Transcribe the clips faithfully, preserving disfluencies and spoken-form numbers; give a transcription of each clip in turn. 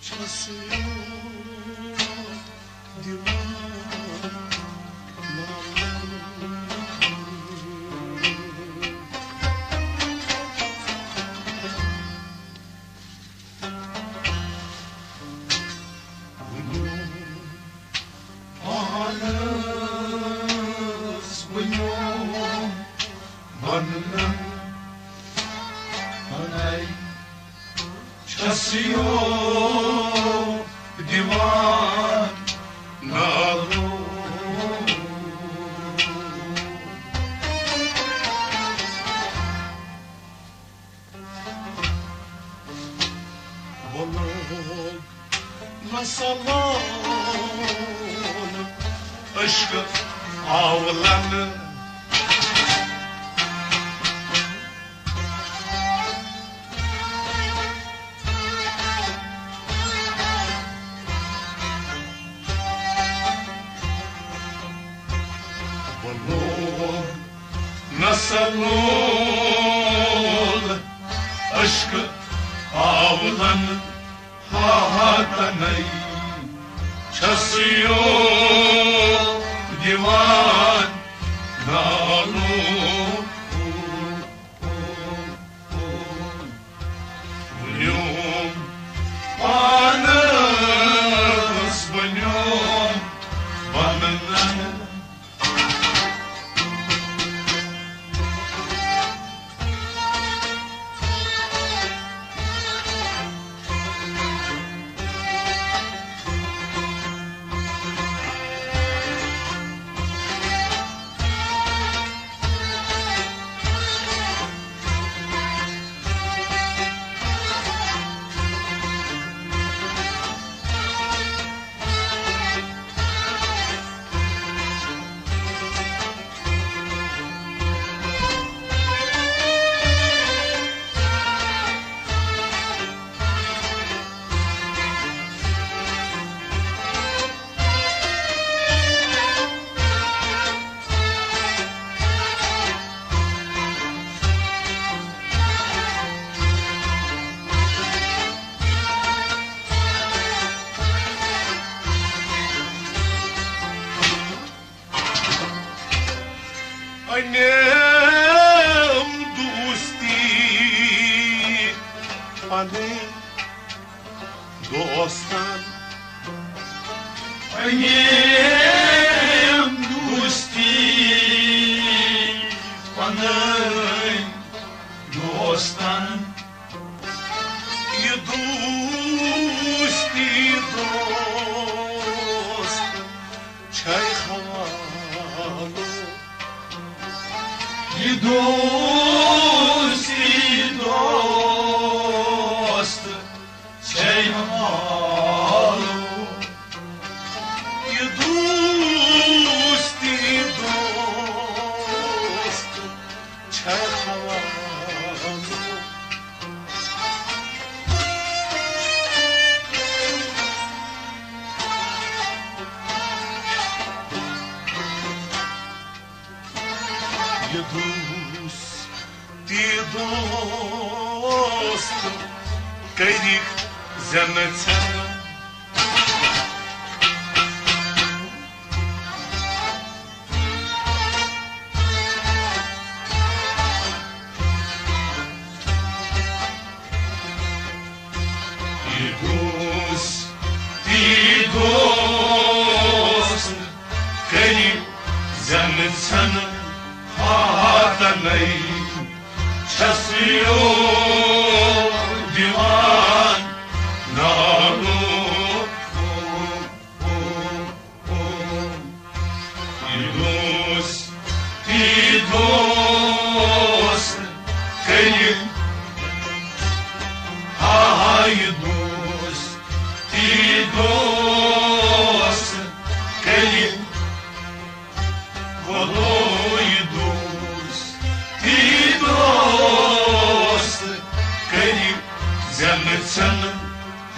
پانس بنیوم وننن پنے چھس یوت دِوان نالو۔ وۄنۍ لوگ نسا لون عشق آولن۔ وۄنۍ لوگ نسا لون عشق آولن۔ ہا ہا تنے چھس یوت دِوان نالو۔ ونیوم پانس بنیوم وننن۔ أنِم دوستی پنٕنۍ دوستن۔ أنِم دوستی پنٕنۍ دوستن۔ یہِ دوستی دوست چھے حوالو۔ یہِ دوستی دوست چھے حوالو۔ یہِ دوستی دوست چھے حوالو۔ یہِ دوستی دوست کٔرِکھ زینہٕ ژھٮ۪نہٕ۔ یہِ دوستی دوست کٔرِکھ زینہٕ ژھٮ۪نہٕ۔ ہا ہا تنے چھس یوت دِوان نالو۔ یہِ دوستی دوست کٔرِکھ، ہا ہا یہِ دوستی دوست کٔرِکھ، کھولو یہِ دوستی دوست کٔرِکھ زینہٕ ژھٮ۪نہٕ۔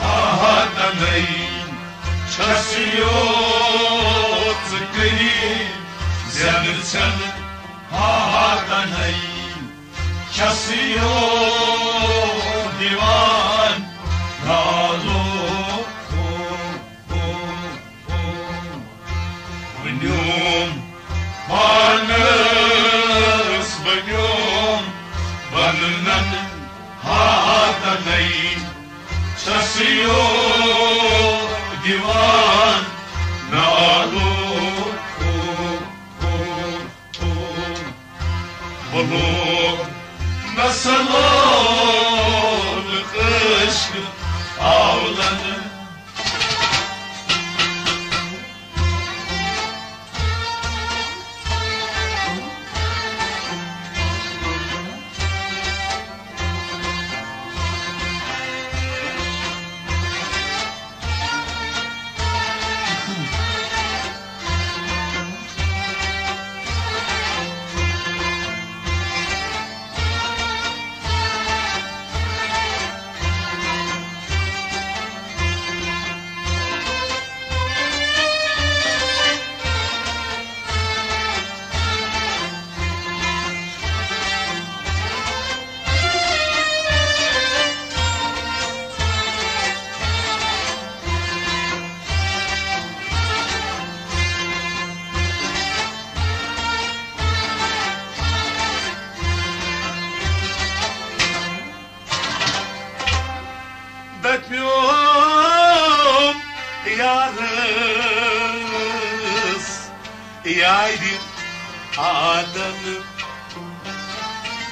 ہا ہا تنے چھس یوت کٔرِتھ زینہٕ ژھٮ۪نہٕ۔ ہا ہا تنے چھس یوت دِوان نالو۔ سیو دیوان نالو، بولو نسلو عشق آولن۔ دپیوم یارس یارِ آدن۔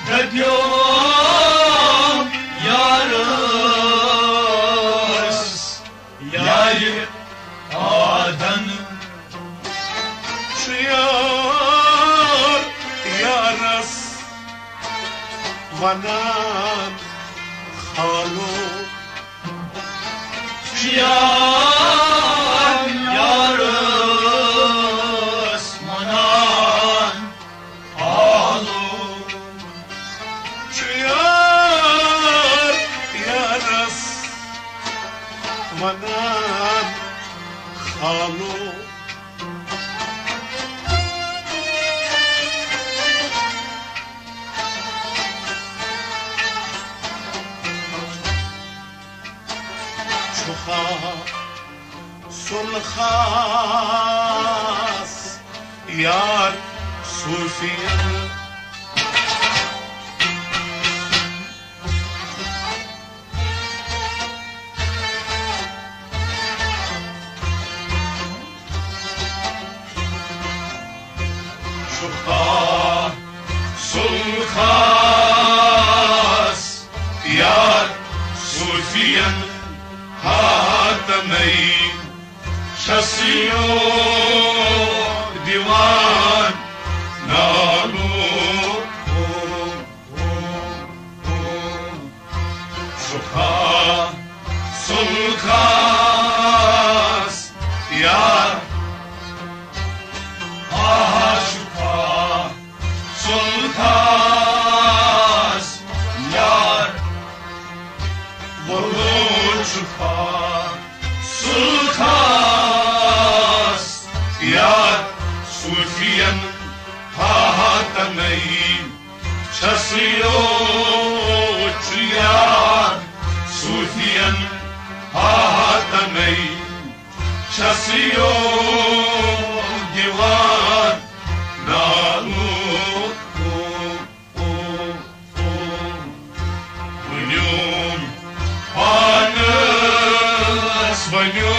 دپیوم یارس یارِ آدن۔ چھُ یار یارس ونان خالو۔ چھُ یار یارس ونان خالو۔ چھُ یار یارس ونان خالو۔ چھُ خاصُل خاص یار صوفین۔ چھُ خاصُل خاص یار صوفین ہاتنے۔ چھَس یو دیوان نالو۔ چھُ خاصُل خاص یار، آ، چھُ خاصُل خاص یار، وۄلُر چھُ خاصُل خاص یار، صوفین ہاتنے۔ چھَس یو چھُ یار صوفین ہاتنے۔ چھَس یو دیوان نالو۔ ؤنِو پانس، ؤنِو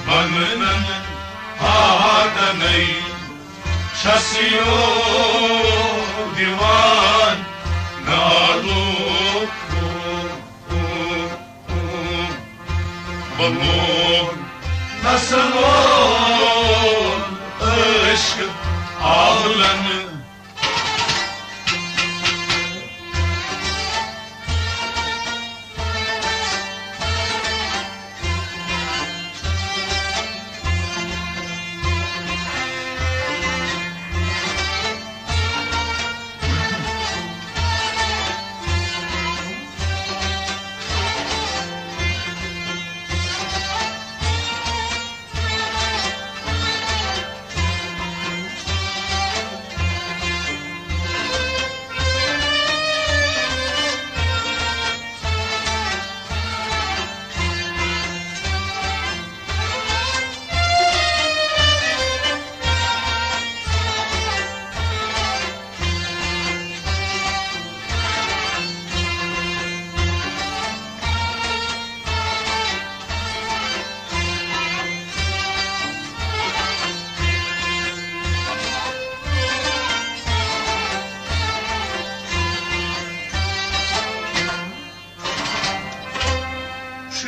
پننٮ۪ن ہاتنے۔ چھَس یو دیوان نالو۔ بولو نسلو عشق آولن۔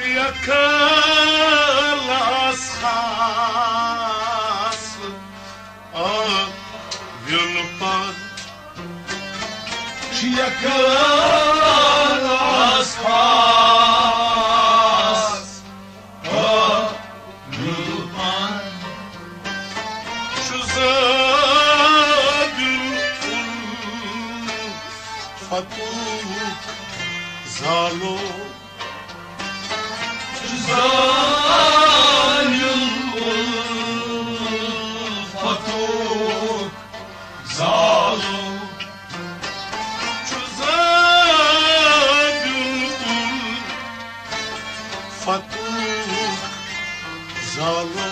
یکلاس خاص آ ویُن پان۔ یکلاس خاص آ ویُن پان۔ چھُ زٲویُل الفتُک زالو۔ چھُ زٲویُل الفتُک زالو۔ چھُ زٲویُل الفتُک زالو۔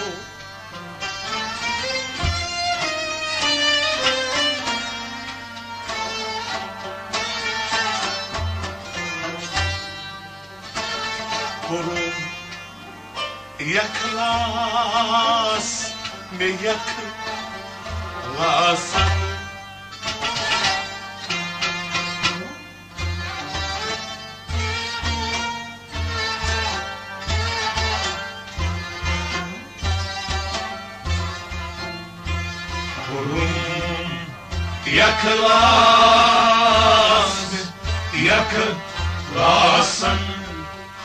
کوٚرُم یکلاس مےٚ یکلاسن۔ کوٚرُم یکلاس، یکلاسن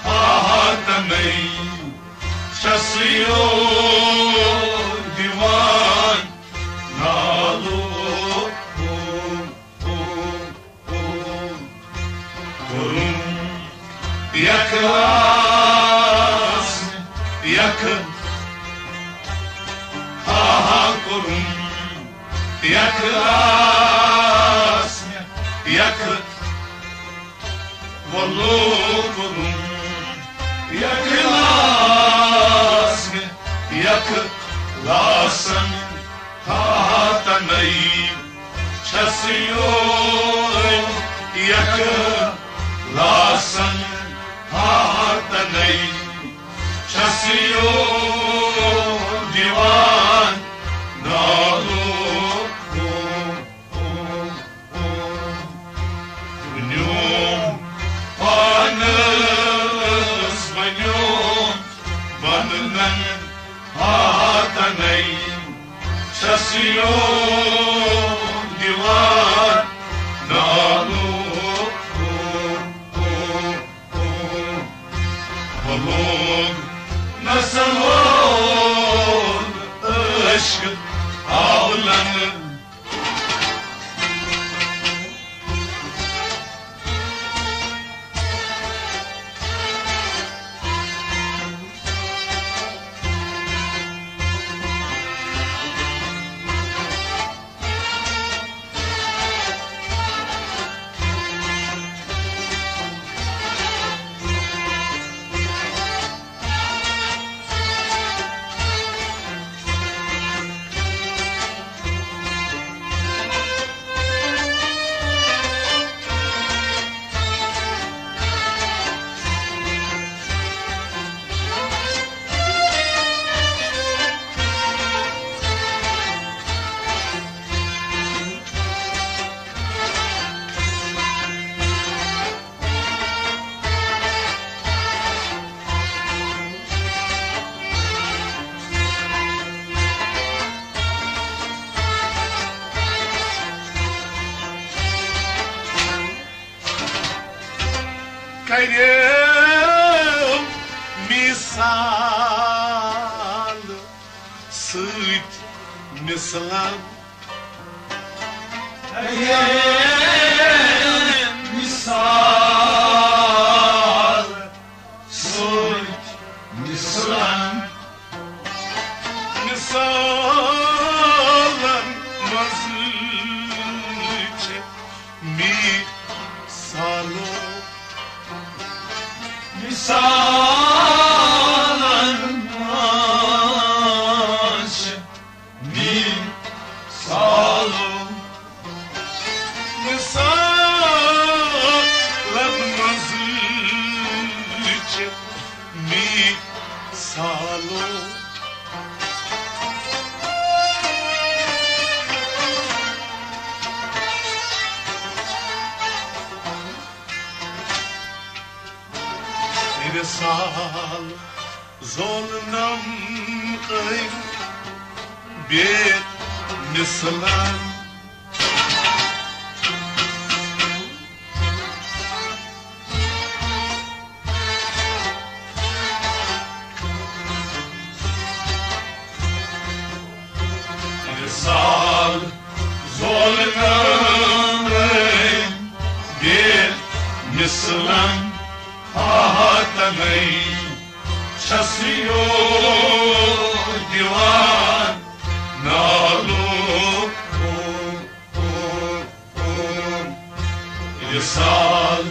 ہاتنے، چھَس یور دِوان نالو۔ کوٚرُم یکلاس، یک، ہا ہا کوٚرُم یکلاس، یک، وَلو کوٚرُم یکلاس، یکلاسن ہاتنے، چھَس یور یکلاسن ہاتنے، چھَس یور دِوان نالو۔ ؤنِو پانس، ؤنِو پننٮ۪ن ہاتنے، چھَس یور دِوان نالو۔ وۄنۍ لوگ نہ سا لوگ عشق آولن۔ کریو مثال سۭتۍ مثلن۔ مثال سۭتۍ مثلن۔ مثالن منٛز چھِ مثالو۔ مثالن منٛز چھِ مثالو۔ مثالن منٛز چھِ مثالو۔ مثال ظلمم أمۍ بے مثلن۔ مثال ظلمم أمۍ بے مثلن۔ ہاتنے چھس یو دِوان نالو۔ وصال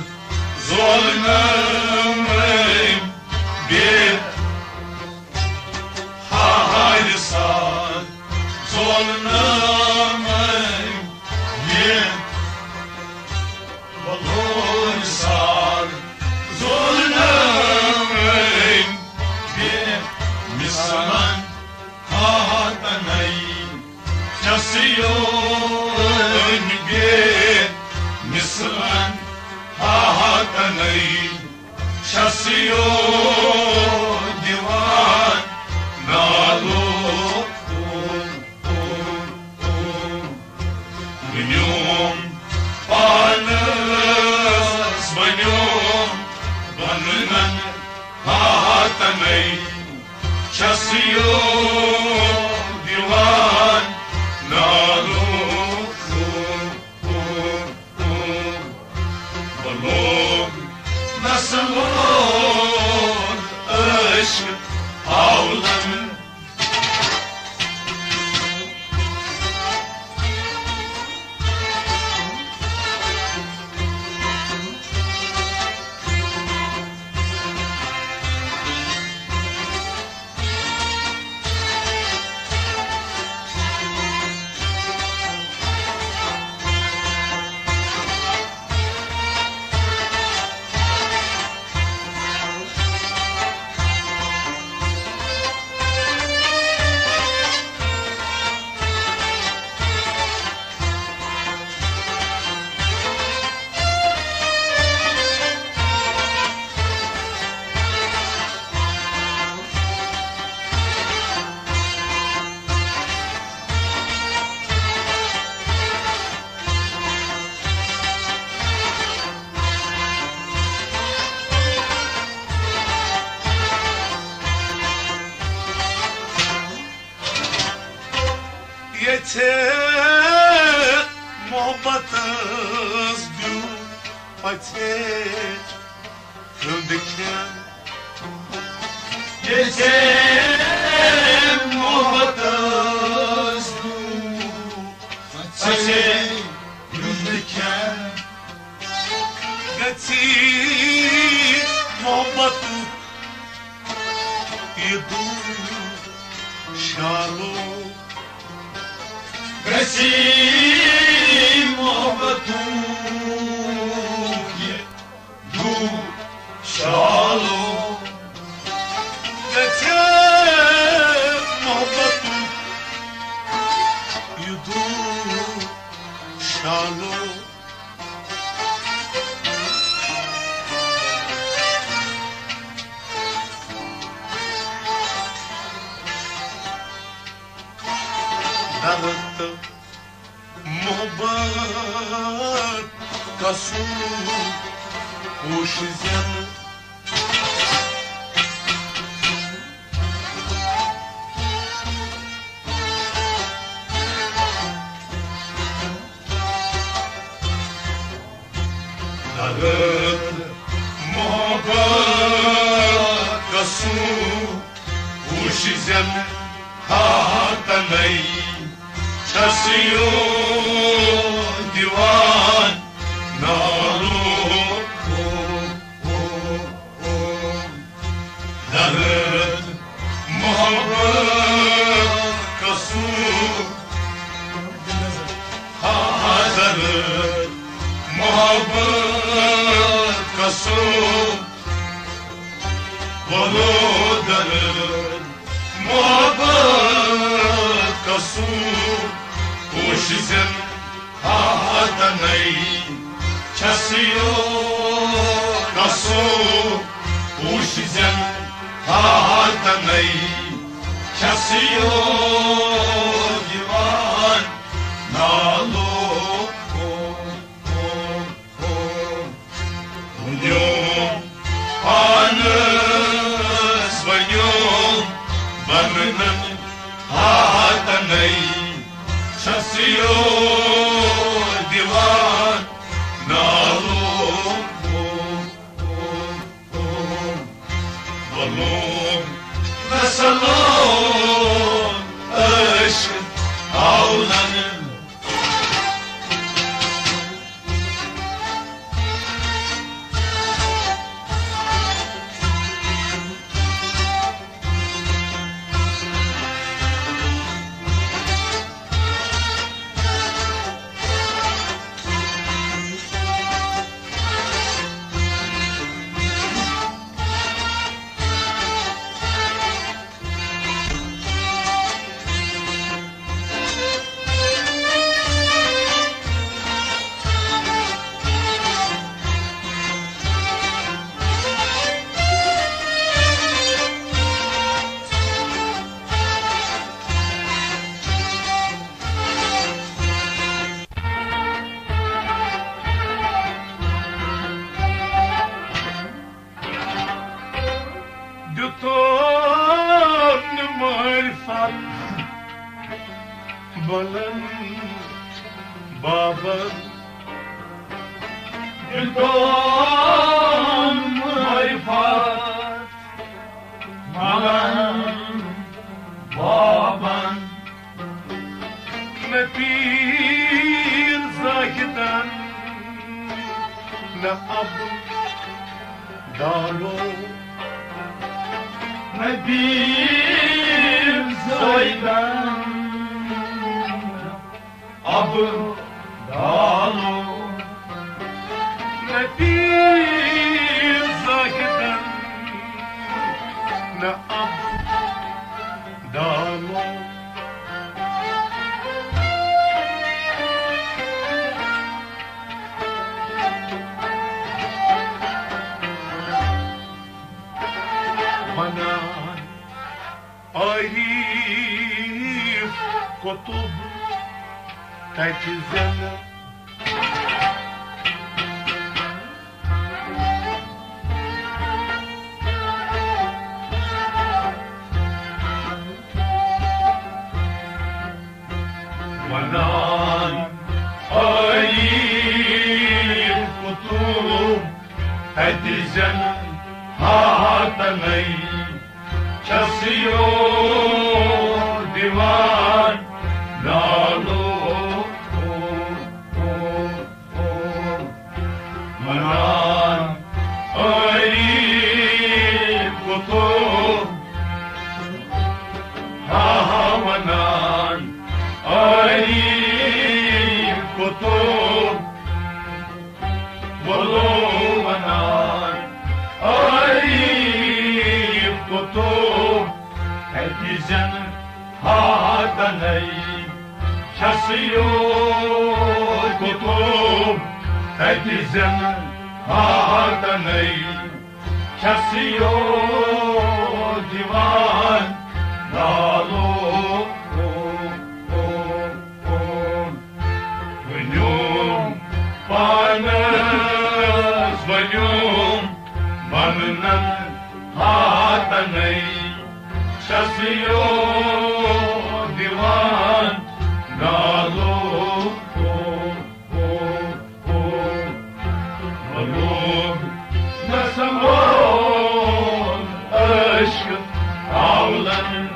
ظلمم أمۍ بے، ہا ہا وصال ظلمم أمۍ بے، وصال ظلمم أمۍ بے مثلن۔ ہاتنے چھس یو أمۍ بے مثلن۔ ہاتنے چھس یو دِوان نالو۔ میون پانس بنیوم وننن ہاتنے چھس یو دِوان نالو۔ بہٕ لوگ نس لوگ عشق آولن۔ ییٚژھے محبتس دیُن پژھے ہُنٛد کھٮ۪ن۔ ییٚژھے محبتس دیُن پژھے ہُنٛد کھٮ۪ن۔ گژھی محبتُک یہِ دُر شالو۔ گژھی محبتُک یہِ دُر شالو۔ گژھِ محبتُک یہِ دُر شالو۔ درد محبت قصور کوش زن۔ درد محبت قصور کوش زن۔ ہاتنے چھس یو دِوان نالو۔ درد محبت قصور، ہا درد محبت قصور، ولو درد محبت قصور، کوش زن ہاتنے چھس یو قصور، کوش زن ہاتنَے چھَس یور دِوان نالو۔ ؤنِو پانس، ؤنِو پننٮ۪ن ہاتنَے چھَس یور دِوان نالو۔ ولوم نسلوم عشق آولن۔ دیُتُن معرفت بلن بابن، دیُتُن معرفت بلن بابن۔ نہ پیٖر زاہدن، نہ ابو دالو، نہ پیٖر زاہدن، ابو دالو، نہ پیٖر زاہدن، نہ ابو دالو۔ ونان عارف قطب تتہِ زینہٕ۔ ونان عارف قطب تتہِ زینہٕ ہاتنَے چھَس یور دِوان نالو۔ ونان عارف قطب، ہا ہا ونان عارف قطب، ولو ونان عارف قطب، تتہِ زینہٕ ہاتنَے چھَس یور قطب، تتہِ زینہٕ ہاتنَے چھَس یور دِوان نالو۔ ؤنِو پانس، ؤنِو پننٮ۪ن ہاتنَے چھَس یور دِوان نالو۔ ولوم نسلوم عشق آولن۔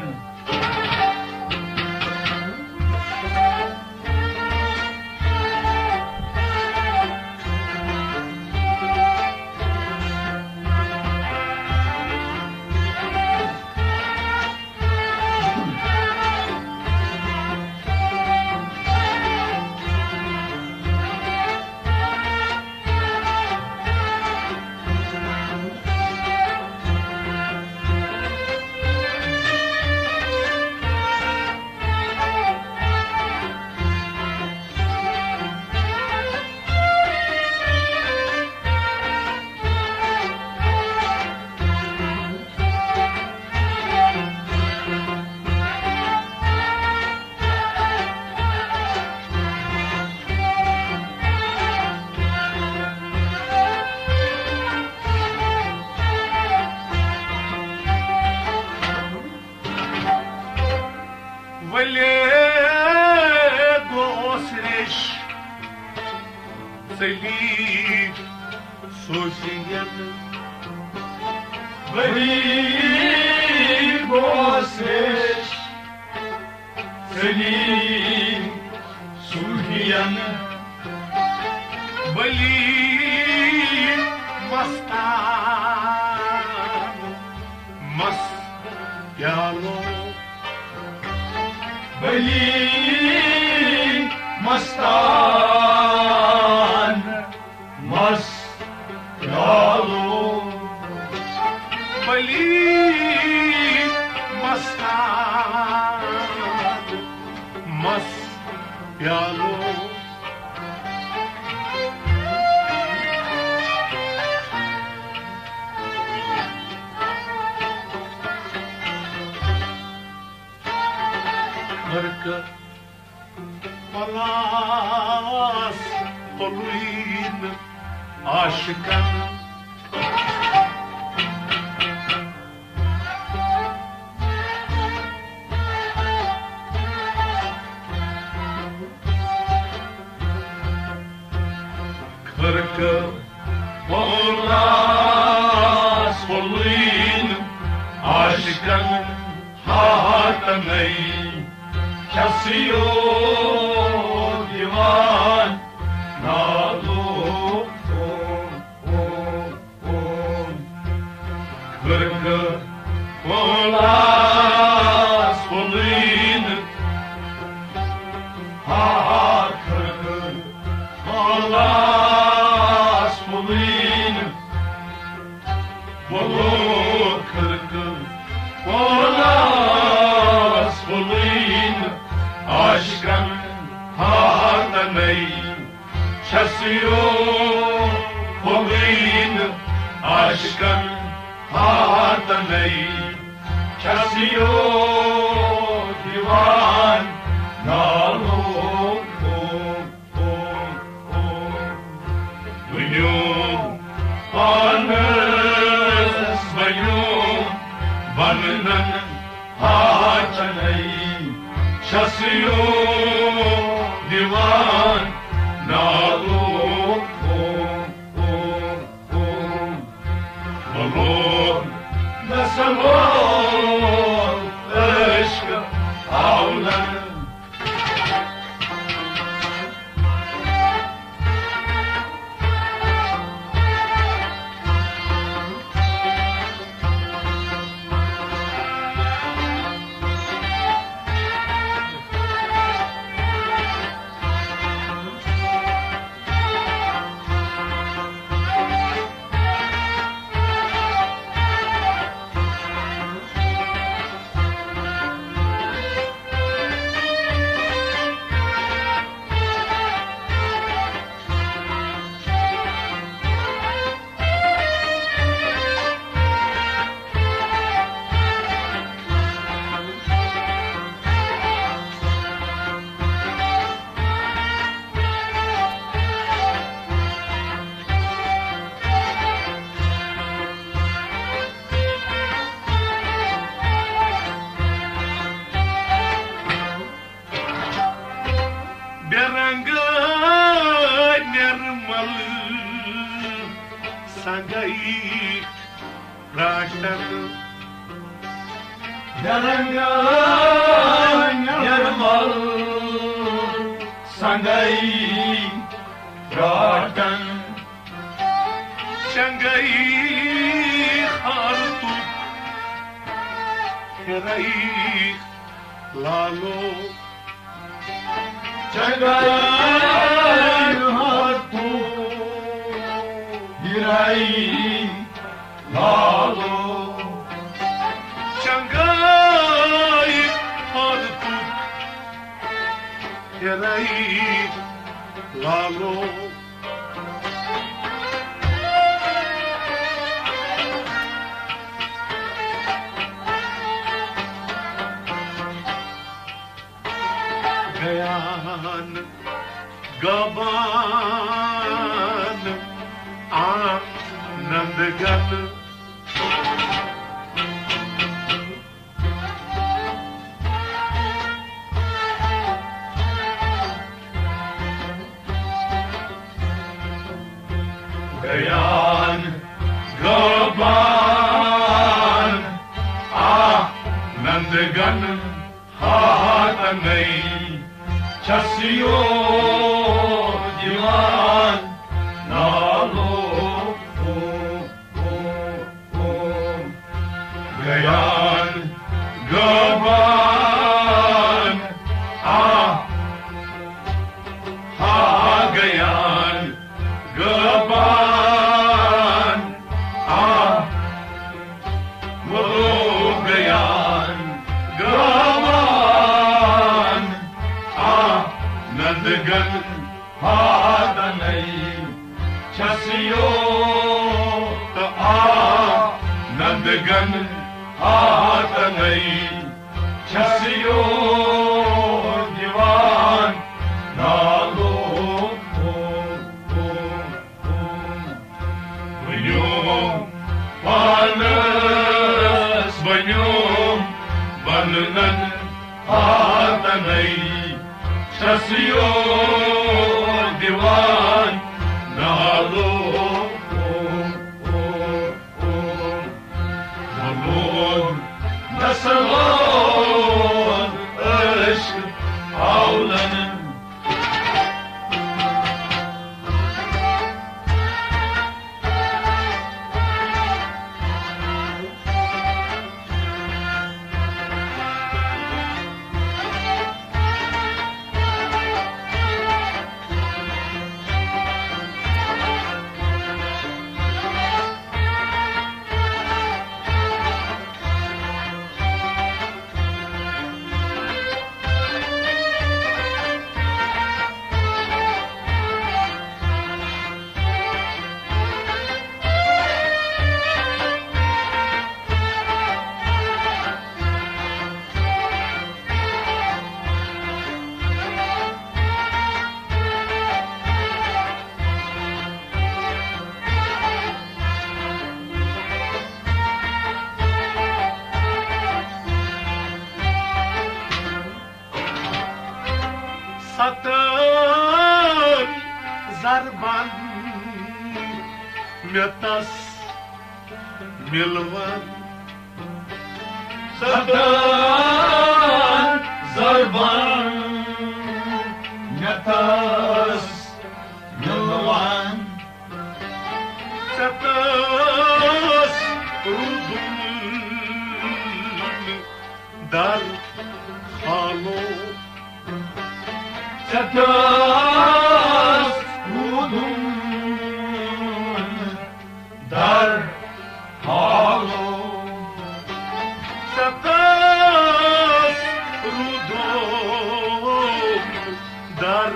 ژٔلی صوفین۔ ؤری گوس ریش ژٔلی صوفین۔ بلی مستان مس پیالو۔ بلی مستان مس پیالو۔ بلی مستان مس پیالو۔ خرقہٕ پلاس پلوین عاشقن۔ خرقہٕ پلاس پلوین عاشقن۔ ہاتنَے چھَس یوت دِوان نالو۔ او، او، او۔ خرقہٕ پلاس پلوین۔ ہا، خرقہٕ پلاس پلوین۔ بولو خرقہٕ پلاس پلوین عاشقن۔ ہاتنَے چھَس یوت پلوین عاشقن۔ ہاتنَے چھَس یوت دِوان نالو۔ ؤنِو پانَس ؤنِو وننَن ہاتنَے چھَس یوت دِوان نالو۔ او، او، او۔ وَلو، دَسَلو، عشق آولن۔ بے رنگ نرمل سنگئی پراٹن۔ بے رنگ نرمل سنگئی پراٹن۔ چنگئی خار تو پھرئی لالو۔ چنگئی ہاتھو ہیرائی لالو۔ چنگئی ہاتھو ہیرائی لالو۔ گیان گابان آنند گن۔ گن ہاتنے چھس یو دیوان نالو گیان گبان آ ہا گیان گبان آ ولو گیان گبان آ نندگن ہاتنے چھس یو تہٕ آ نندگن ہاتنے چھس یو دیوان نالو ؤنِو پانس ؤنِو وننن ہاتنے چھس یو دیوان نالو ولوگ نسلون عشق آولن ستن ضربن مےٚ تس مِلوَن۔ ستن ضربن مےٚ تس مِلوَن۔ ژےٚ تس روٗدُم در خالو۔ ژےٚ تس روٗدُم در خالو۔ ژےٚ تس روٗدُم در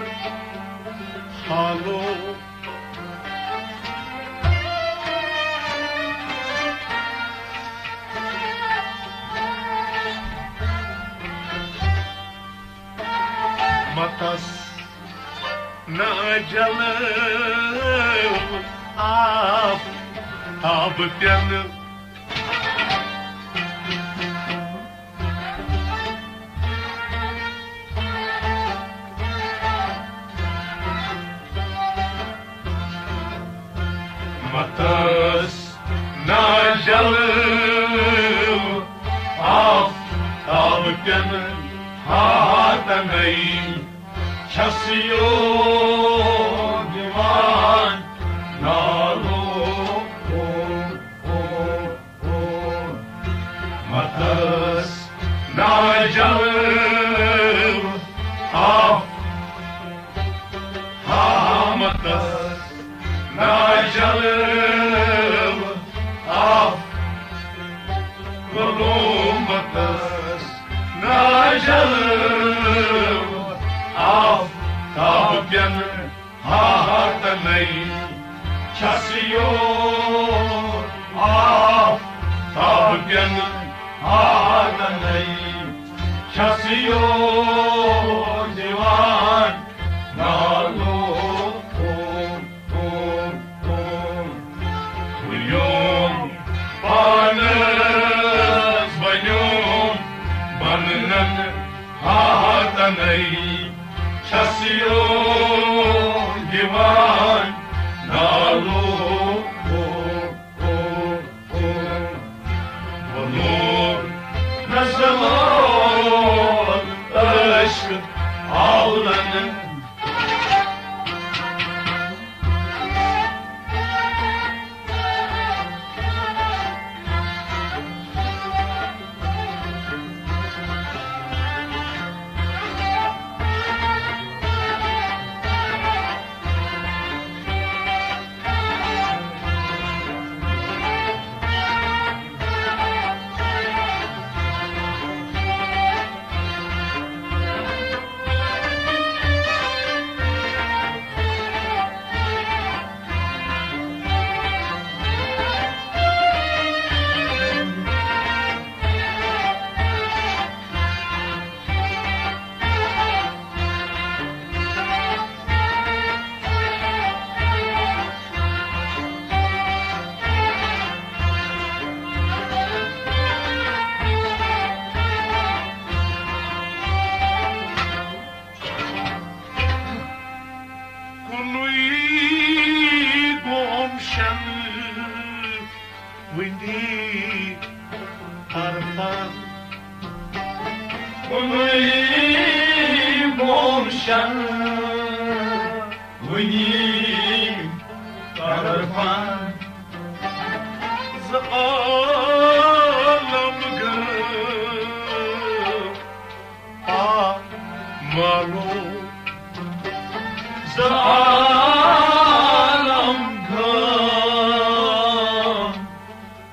خالو۔ متس نہ جلو آفتاب پینہٕ۔ متس نہ جلو آفتاب پینہٕ ہاتنے۔ چھس یو دِوان نالو۔ متس نہ جلو آف ہا متس نہ جلو آف ولومتس نہ جلو آفتاب پینہٕ ہاتنے۔ چھس یو آفتاب پینہٕ ہاتنے۔ چھس یو دِوان نالو۔ بُنیوم پانس بنیوم بننن ہاتنے۔ چھس یو دِوان نالو۔ بُنیوم نسلو طرفن کُنُے مومشن وُنی طرفن زٕ عالم گٔے پامالو، زٕ عالم گٔے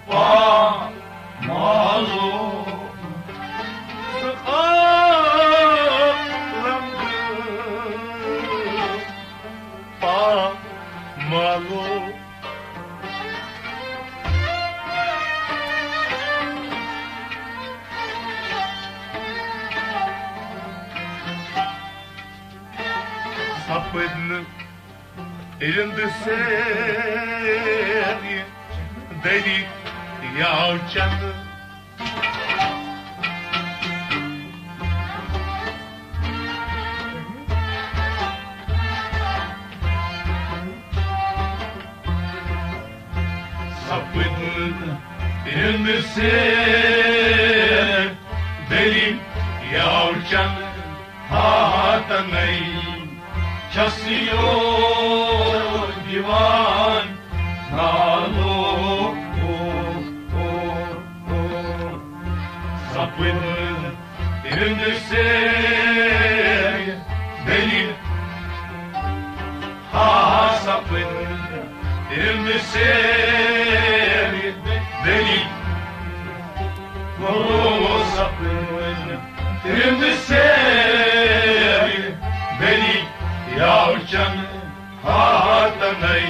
پامالو، زٕ عالم گٔے پامالو۔ سپٕدۍ نہٕ رِندٕ سیرِ دٔریاو چنہٕ۔ سپٕدۍ نہٕ رِندٕ سیرِ دٔریاو چنہٕ۔ ہاتنَے چھَس یور دِوان نالو۔ سپٕدۍ رِندٕ سیرِ دٔلیٖل، ہا سپٕدۍ رِندٕ سیرِ دٔلیٖل، ہو سپٕدۍ رِندٕ سیرِ دٔلیٖل، یاو چنہٕ ہاتنَے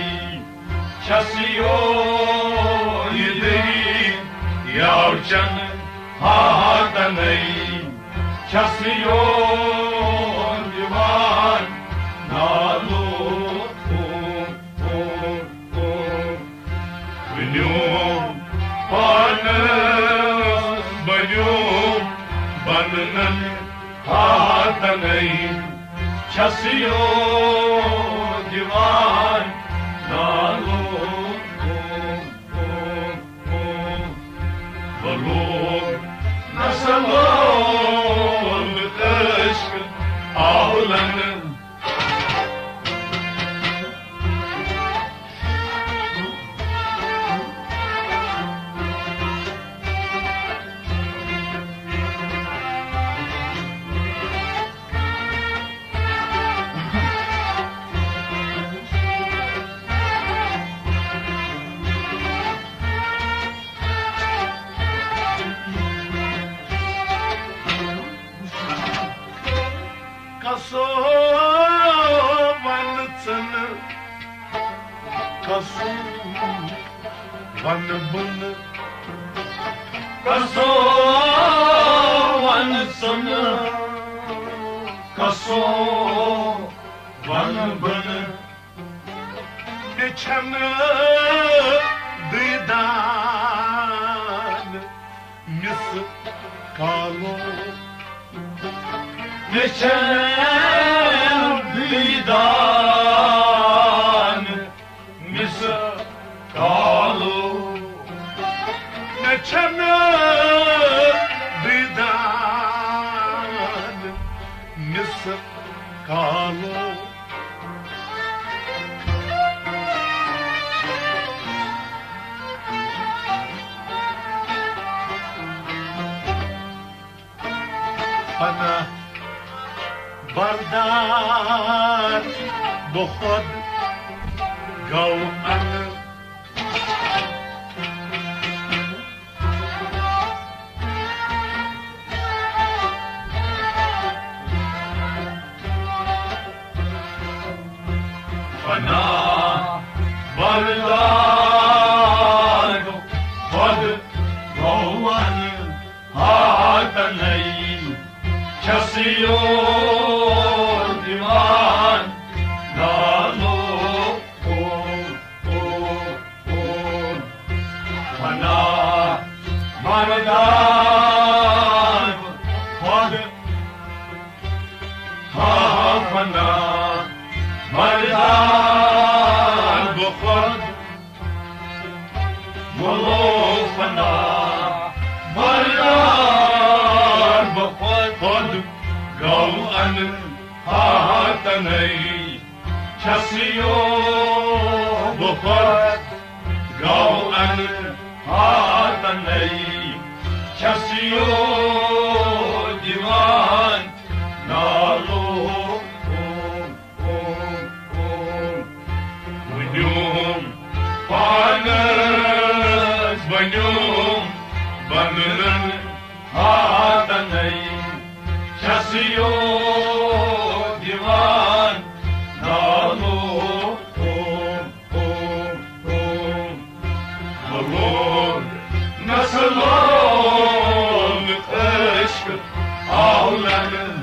چھَس یور دٔلیٖل، یاو چنہٕ ہاتنَے چھَس یور دِوان نالو۔ بنیوم پانس، بنیوم بننن ہاتنَے چھَس یور دِوان نالو۔ بلوغ نسل عشق آولن۔ کسو ون ژنہٕ، کسو ون بنہٕ، کسو ون ژنہٕ، کسو ون بنہٕ۔ مےٚ چھَنہٕ دیٖدان مِس کالو۔ مےٚ چھَنہٕ دیٖدان مِس کالو۔ مےٚ چھَنہٕ دیٖدان مِس کالو۔ پناہ بردار بہٕ خۄد گوٚو انہٕ۔ پناہ بردار خۄد بھگوان ہاتنَے چھَس یور دِوان نالو۔ پناہ بردار خۄد، ہا پناہ بردار بہٕ خۄد، بولو پناہ بردار۔ چھَس یوت دِوان نالو۔ اوم، اوم، اوم۔ بنیوم پانس، بنیوم بنن ہاتنے۔ چھَس یوت دِوان نالو۔ اوم، اوم، اوم۔ ملوگ نسلو عشق آولن۔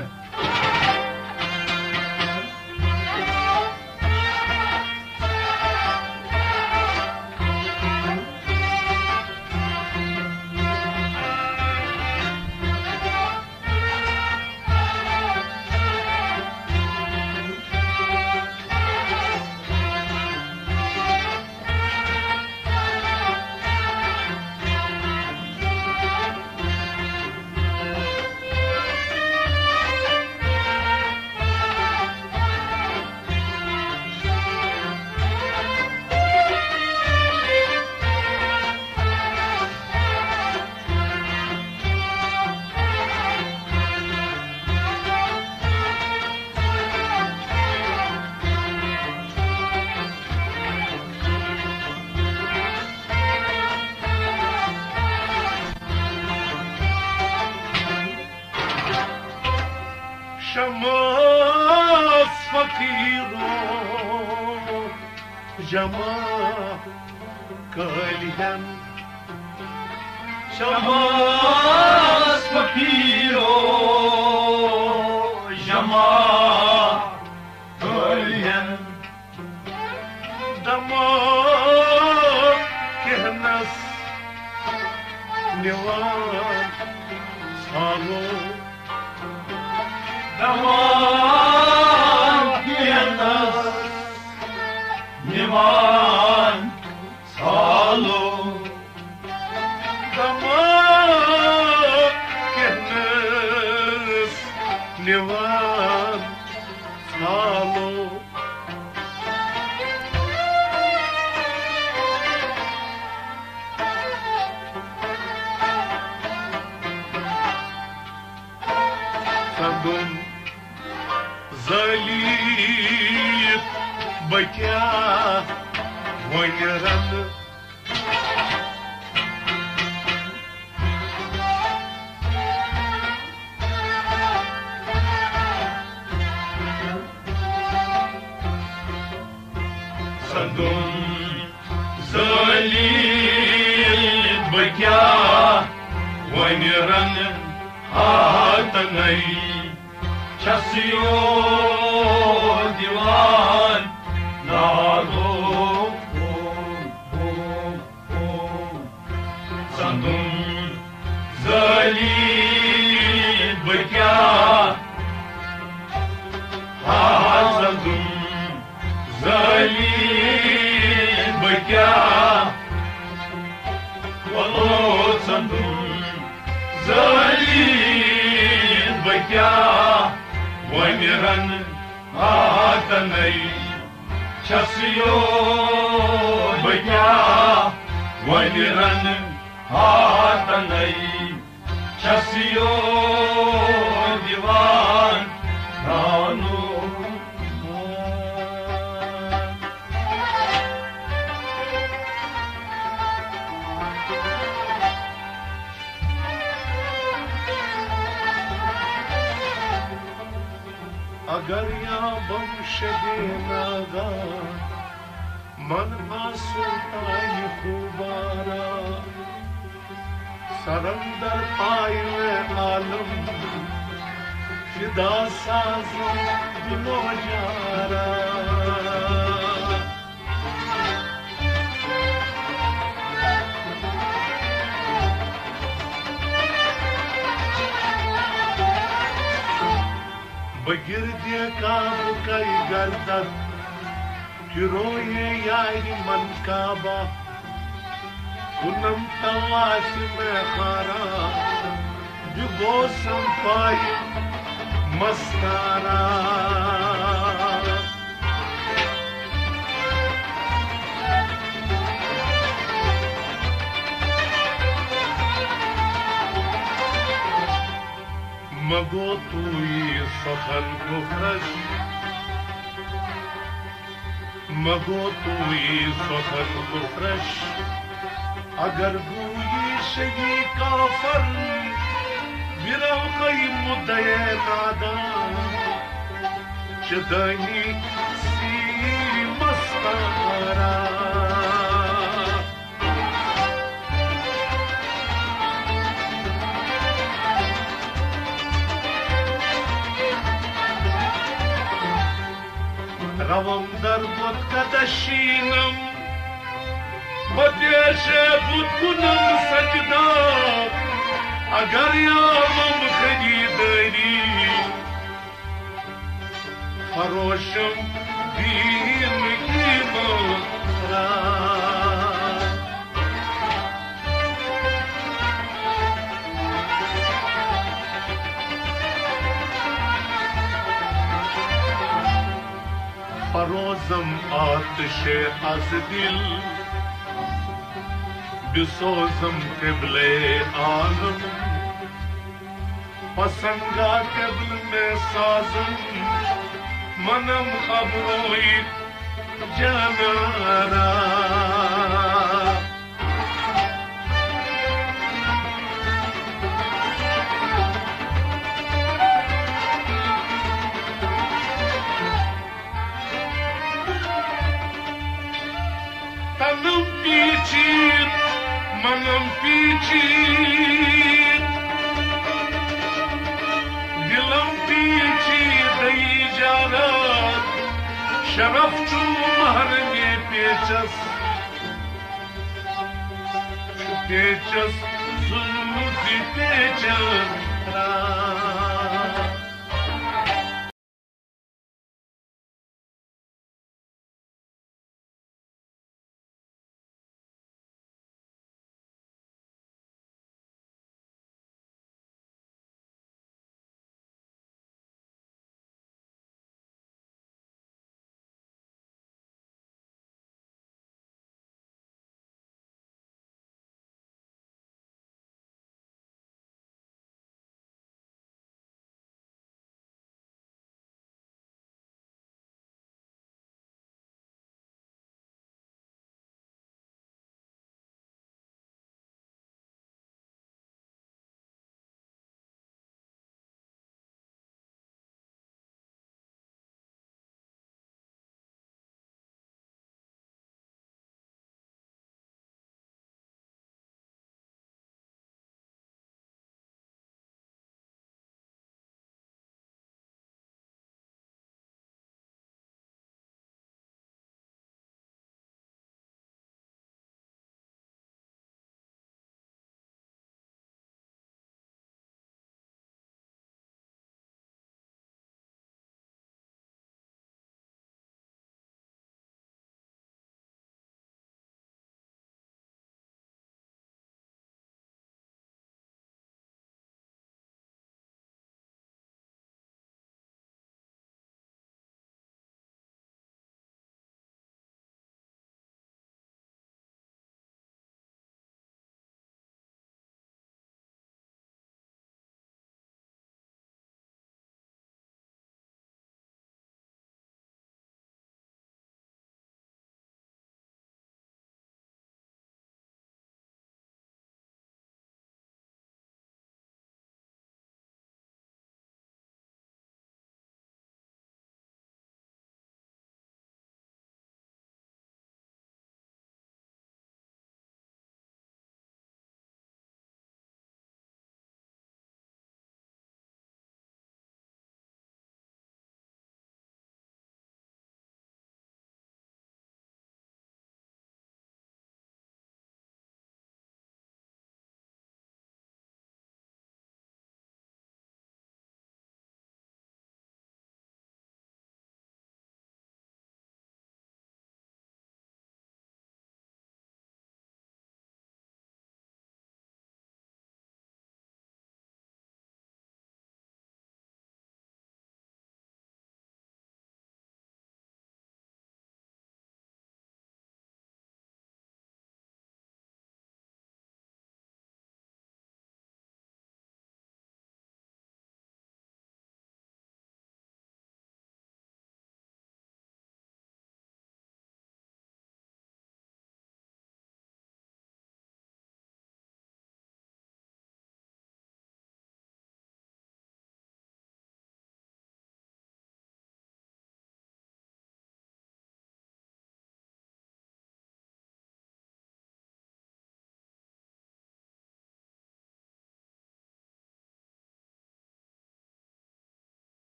شمس فقیرو جمع کٲلۍ ہن۔ شمس فقیرو جمع کٲلۍ ہن۔ دماغ کہنس نِوان ژھانو۔ دماغ کہنس نِوان ژھانو۔ دماغ کہنس نِوان ژھانو۔ سندُن زٲلِتھ بہٕ کیٛاہ وۄنۍ رنہٕ؟ سندُن زٲلِتھ بہٕ کیٛاہ وۄنۍ رنہٕ ہاتنے؟ چھَس یوت دِوان نالو۔ سندُن زٲلِتھ بہٕ کیٛاہ، ہا سندُن زٲلِتھ بہٕ کیٛاہ، وَلو سندُن زٲلِتھ بہٕ کیٛاہ، وۄنۍ رنہٕ ہاتنے۔ چھَس یوت بہٕ کیٛاہ وۄنۍ رنہٕ ہاتنے؟ چھَس یوت دِوان رانو۔ اگر یا بم شدے ناگا من آسو تانہِ خوبارا، سرندر پایہِ عالم فدا سازن دلو جارا۔ بہٕ گِردِ کعبہٕ کَے گردد، گِرویے یارِ من کعبہ، کُنم طوافِ میخارا، بہٕ گوسم پایہِ مستارا۔ مگو تویی سخن گفرش، مگو تویی سخن گفرش، اگر گویی شگی کافر، برو قی مدعی نادان، چدانی سی مستارا. روم در بت کدشینم، بتیش بت کنم سجدہ، اگر یامم خریداری، فروشم دین قیمت را. فروزم آتش از دل، بسوزم قبلہ عالم. پسنگا قبل میں سازم، منم ابروی جانارا. تنم پیچید، منم پیچید، دلم پیچید ای جانان، شرف چو محرم پیچس، پیچس ظلم زی پیچس.